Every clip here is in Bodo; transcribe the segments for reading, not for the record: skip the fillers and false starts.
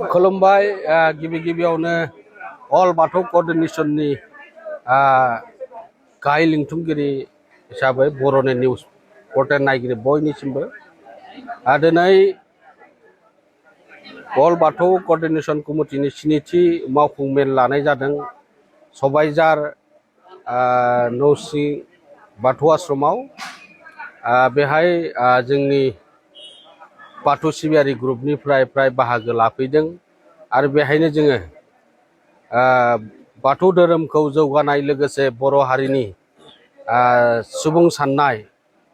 खुलुमबाय गिबि गिबियावनो अल बाथौ कोअर्डिनेशननि गाहाय लिंथुमगिरि हिसाबै बर'नि निउस पर्टेल नायगिरि बयनिसिमबो दिनै अल बाथौ कोअर्डिनेशन कमिटिनि स्निथि मावफुं मेल लानाय जादों सबायझार नौसि बाथौ आश्रमाव बेहाय जोंनि बाथौ सिबियारि ग्रुपनिफ्राय प्राय बाहागो लाफैदों आरो बेहायनो जोङो बाथौ धोरोमखौ जौगानाय लोगोसे बर' हारिनि सुबुं साननाय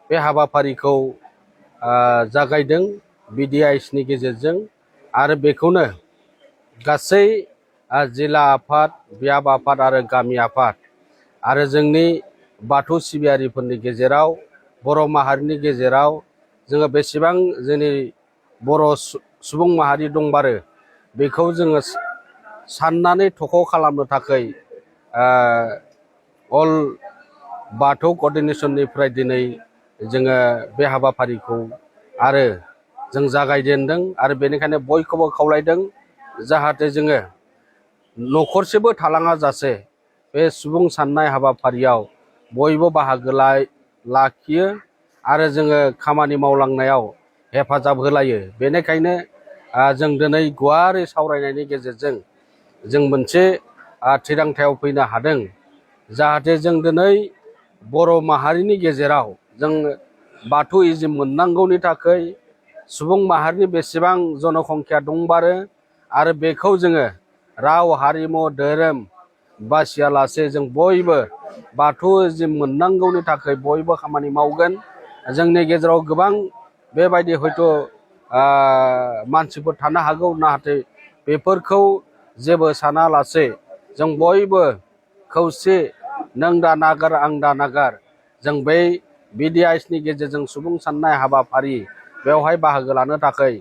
बे हाबाफारिखौ जागायदों BDISनि गेजेरजों आरो बेखौनो गासै जिल्ला आफाद बियाब आफाद आरो गामि आफाद आरो जोंनि बाथौ सिबियारिफोरनि गेजेराव बर' माहारिनि गेजेराव जोङो बेसेबां जोंनि बर' सुबुं माहारि दंबारो बेखौ जोङो साननानै थख' खालामनो थाखाय अल बाथौ कोअर्डिनेशननिफ्राय दिनै जोङो बे हाबाफारिखौ आरो जों जागायजेनदों आरो बेनिखायनो बयखौबो खावलायदों जाहाथे जोङो न'खरसेबो थालाङा जासे बे सुबुं साननाय हाबाफारियाव बयबो बाहागो लाखियो आरो जोङो खामानि मावलांनायाव हेफाजाब होलायो। बेनिखायनो जों दिनै गुवारै सावरायनायनि गेजेरजों जों मोनसे थिरांथायाव फैनो हादों जाहाथे जों दिनै बर' माहारिनि गेजेराव जों बाथौइज्म मोननांगौनि थाखाय सुबुं माहारिनि बेसेबां जनसंख्या दंबारो आरो बेखौ जोङो राव हारिमु धोरोम बासियालासे जों बयबो बाथौइज्म मोननांगौनि थाखाय बयबो खामानि मावगोन। जोंनि गेजेराव गोबां बेबायदि हयथ' मानसिफोर थानो हागौ नाथाय बेफोरखौ जेबो सानालासे जों बयबो खौसे नों दा नागार आं दा नागार जों बै BDISनि गेजेरजों सुबुं साननाय हाबाफारि बेवहाय बाहागो लानो थाखाय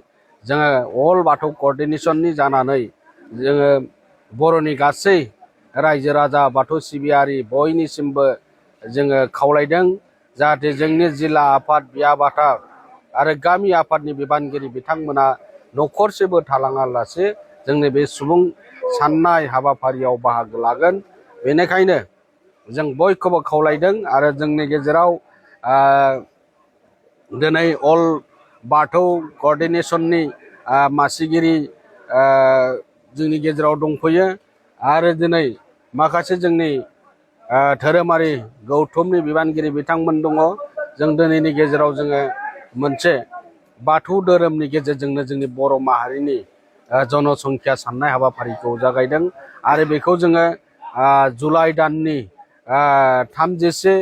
जोङो अल बाथौ कोअर्डिनेशननि जानानै जोङो बर'नि गासै रायजो राजा बाथौ सिबियारि बयनिसिमबो जोङो खावलायदों जाहाथे जोंनि जिल्ला आफाद बियाब आफाद आरो गामि आफादनि बिबानगिरि बिथांमोना न'खरसेबो थालाङालासे जोंनि बे सुबुं साननाय हाबाफारियाव बाहागो लागोन। बेनिखायनो जों बयखौबो खावलायदों आरो जोंनि गेजेराव दिनै अल बाथौ कोअर्डिनेशननि मासिगिरि जोंनि गेजेराव दंफैयो आरो दिनै माखासे जोंनि धोरोमारि गौथुमनि बिबानगिरि बिथांमोन दङ। जों दिनैनि गेजेराव जोङो मोनसे बाथौ धोरोमनि गेजेरजोंनो जोंनि बर' माहारिनि जनसंख्या साननाय हाबाफारिखौ जागायदों आरो बेखौ जोङो जुलाइ दाननि 30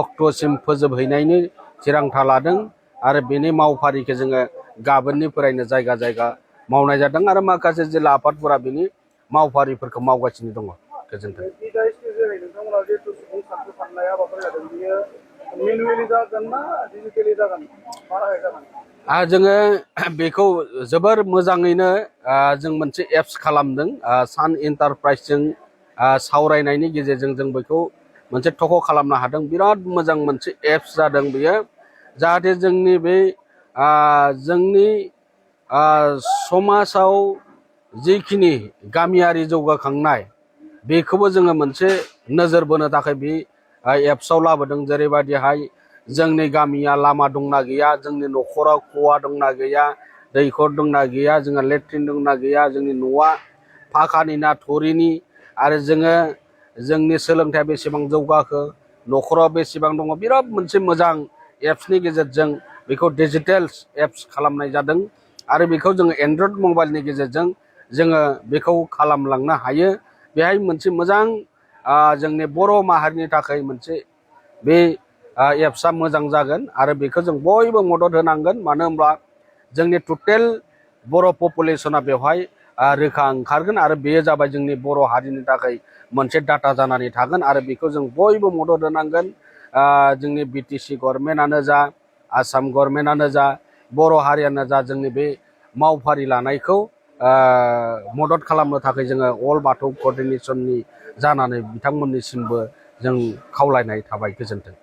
अक्ट'सिम फोजोबहैनायनि थिरांथा लादों आरो बेनि मावफारिखौ जोङो गाबोननिफ्रायनो जायगा जायगा मावनाय जादों आरो माखासे जिल्ला आफादफोरा बेनि मावफारिफोरखौ मावगासिनो दङ। गोजोन्थों। जोङो बेखौ जोबोर मोजाङैनो जों मोनसे एप्स खालामदों सान एन्टारप्राइजजों सावरायनायनि गेजेरजों जों बेखौ मोनसे थख' खालामनो हादों। बिराद मोजां मोनसे एप्स जादों बेयो जाहाथे जोंनि बे जोंनि समाजाव जिखिनि गामियारि जौगाखांनाय बेखौबो जोङो मोनसे नोजोर बोनो थाखाय बे एप्सआव लाबोदों। जेरैबायदिहाय जोंनि गामिया लामा दंना गैया, जोंनि न'खराव कुवा दंना गैया, दैखर दंना गैया, जोंहा लेट्रिन दंना गैया, जोंनि न'आ फाखानि ना थुरिनि आरो जोङो जोंनि सोलोंथाइया बेसेबां जौगाखो, न'खराव बेसेबां दङ। बिराद मोनसे मोजां एप्सनि गेजेरजों बेखौ डिजिटेल एप्स खालामनाय जादों आरो बेखौ जोङो एन्ड्रइड मबाइलनि गेजेरजों जोङो बेखौ खालामलांनो हायो। बेहाय मोनसे मोजां जोंनि बर' माहारिनि थाखाय मोनसे बे एप्सआ मोजां जागोन आरो बेखौ जों बयबो मदद होनांगोन। मानो होनब्ला जोंनि टटेल बर' पपुलेसना बेवहाय रोखा ओंखारगोन आरो बेयो जाबाय जोंनि बर' हारिनि थाखाय मोनसे डाटा जानानै थागोन आरो बेखौ जों बयबो मदद होनांगोन। जोंनि BTC गभर्नमेन्टआनो जा, आसाम गभर्नमेन्टआनो जा, बर' हारियानो जा, जोंनि बे मावफारि लानायखौ मदद खालामनो थाखाय जोङो अल बाथौ कोअर्डिनेशननि जानानै बिथांमोननिसिमबो जों खावलायनाय थाबाय। गोजोन्थों।